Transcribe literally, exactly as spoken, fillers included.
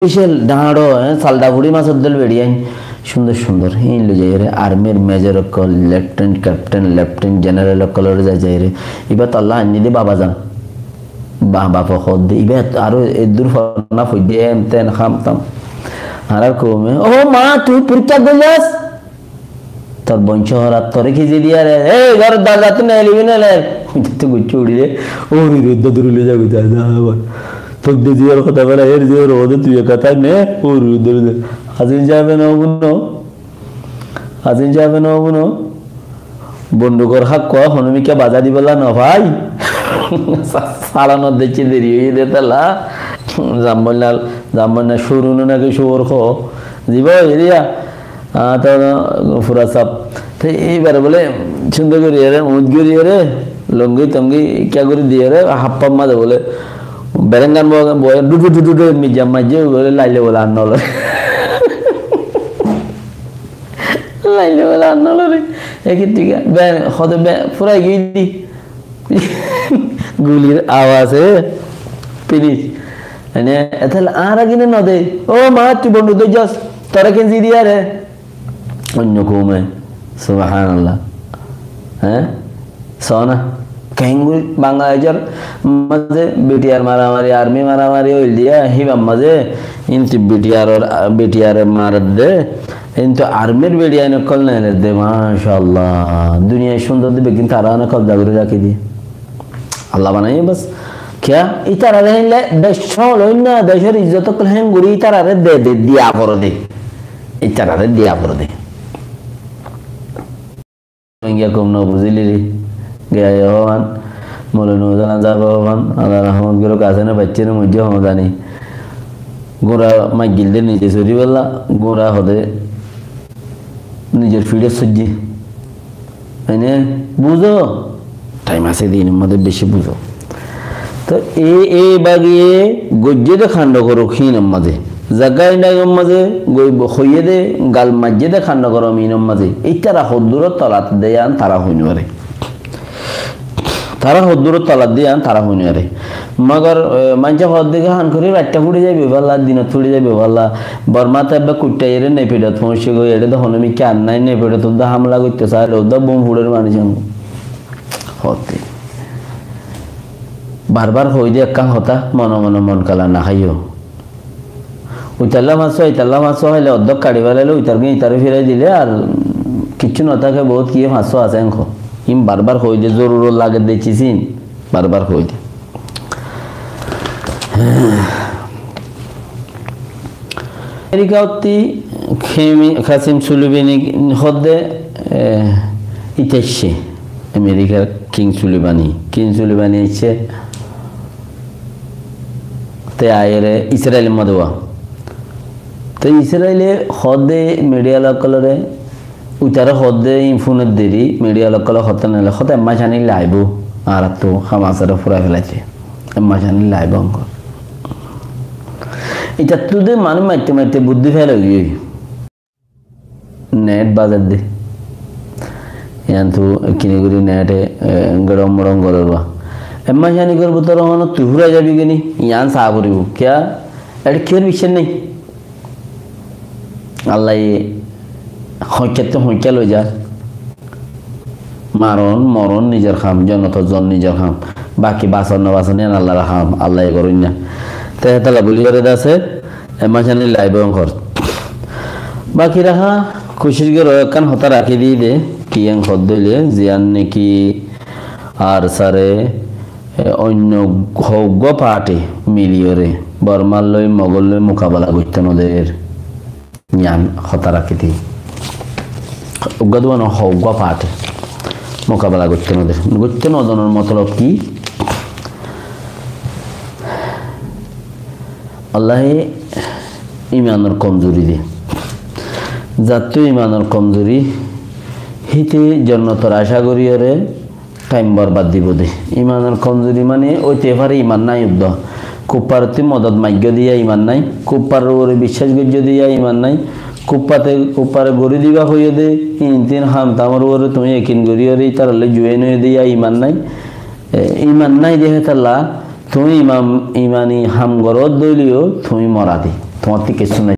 Special dañço, eh, salda furi masor dol beçi ain. Cúndor cúndor. Híin loi zaiyóre armyr major ókkol, lieutenant, captain, lieutenant general ókkolore zai zaiyóre. Ibá tolla ainní de baba zan. Ba-, bafe hoódde. Ibá aró eddur forna foidde, en ten ham tam. Añárar koume, "Ó ma, tui porikká goillas?" Tor boin cóorat, toré ki zidi are? Ei, góror dorzattú neeli bí neeli? Tui guccú uçí de, óri roddá dóri loi zagói, za, za, abar. Tói de ziyar hotá bela, er ziyar hotá, tui ek hotá ne, óri roddá dóri de. Azin sabe no guno. Azin sabe no guno. Bondukor hákka honómikká baza dibolla no fai. Sa-, salanot decce deri óiye de tala. Zamboinna, zamboinna cúru no naki cúor ho. Ziba óiye de ya. Añáttu fura saf. Te íbare bóle cúndor gorí ere, uñth gorí ere, longi tongi kiyá gorí di ere, haffar mazé bóle berengan bo-, boye dudu dudu dudu mijja majje bóle laile bóle ar no lore. Laile bóle ar no lore. Eki tiga, be-, hode be-, furai giyói de. Gulir awaze finish. Mane, etal añára gine no de. Ó ma, tui bondu dóijjas, tore ken zidi are? Oinno koume. Subhanallah. Hé? Sóna. Kenguri Bangladecor mazé B T R maramari, army maramari óil diya, híbar mazé, kintu B T R or, B T R e maredde, kintu armyr beçi ain ókkol neledde, mashallah. Duniyai cúndor de beggín tará ane kobza gorí rakí diye. Allah banaiye bas. Kiyá? Ítarare héinle dec sómol óinna, decor izzot ókkol hénguri ítarare de, de, diya forede. Ítarare diya forede. Rohingya koum no buzíliri. Giya hoówan, Moulovi Nur Jahan sábe hoówan, Allah rahmot goruk, asé né, baiccé né, moijjé hoó zani. Gura maigil de nize sori bolla, gura hode nizor fiçot sojje. Mane, buzo. Time asé de, inor mazé beci buzo. To e, e bagiye goijje de kando gorok hinor mazé. Zaga inda inor mazé, goi-, hoiye de, gal maijje de kando gorom inor mazé. Ittara hodduror tolat de yan tara hoi no fare. Tara hodduror tolat de yan tara hoi no fare. Mogor, e, maincé hoódde ki han gorí raitta furi zaibo falla, dinot furi zaibo falla. Bormat ebbe kuitta ere Nefidot foóñiccé goi, ere de hono mikká ar nai, Nefidot udda hamla goitte saile, udda bom furer manúic am. Hoódde. Bar bar hoóide ekkán hotá, mone mone mon kala no háiyo. Uitalla fañssó, italla fañssó háile oddók kaçi felaile, uitar gin itare firai dile ar kiccú no táke, bout kiyé fañssó asé enko. In bar bar hoóide, zorurot lage de ciz in bar bar hoóide. Amerika ottí Kemi-, Kasim Sulibani hoódde, e, ite aiccé. Amerikar King Sulibani. King Sulibani aiccé. Te aiyóre Israilor mazé wá. Te Israile hoódde media ókkolore, uitare hoódde in fúnor deri, media ókkole hotá nele, hotá ek mac ani laibo, añárattu Hamasore furai felaite. Ek mac ani laibo enkor. Itattú de manúic maite maite buddí fel ói giyói. Net bazar de. Iyantu ekkene gori nete, e, gerom morom goror ba. Ek mac ani goror bútore hono tui furai zabi gini, iyan sa foribo. Kiyá? Ede kiyór biccác nai? Allaye hoikkattú hoikka loi zar. Maron, moron nizor ham, zonotor zon nizor ham. Baki bason no bason iyan Allar ham, Allaye goron na. Te hétalla buli gore dase, e mac ani laibo enkor. Baki raha kucic goro, ekkán hotá raki di de, ki en hoódde óile, ziyan niki ARSA re, e, oinno hoggua party miliyore Bormar loi, Mogor loi mukabela goitte no der. Iyan hotá raki di. Uggwá duwa no, hoggwá party mukabela goitte no der. Goitte no donor motolob ki? Wallahi imanor komzuri de. Zattu imanor komzuri, híte jonnotor aca goriyore time borbad dibo de. Imanor komzuri mane óite fare iman nai uddo. Kupparottú modot maiggo diya iman nai. Kupparor uore biccác goijjo diya iman nai. Kuppate, kuppare gori diba hoiyo de. In tin ham tamor uore tumi ekin goriyore itaralloi juwain oiyo diya iman nai. E, iman nai de hétalla tumi iman, imani ham gorot doileyo tumi mora de. Tuáñrttú kessú nái.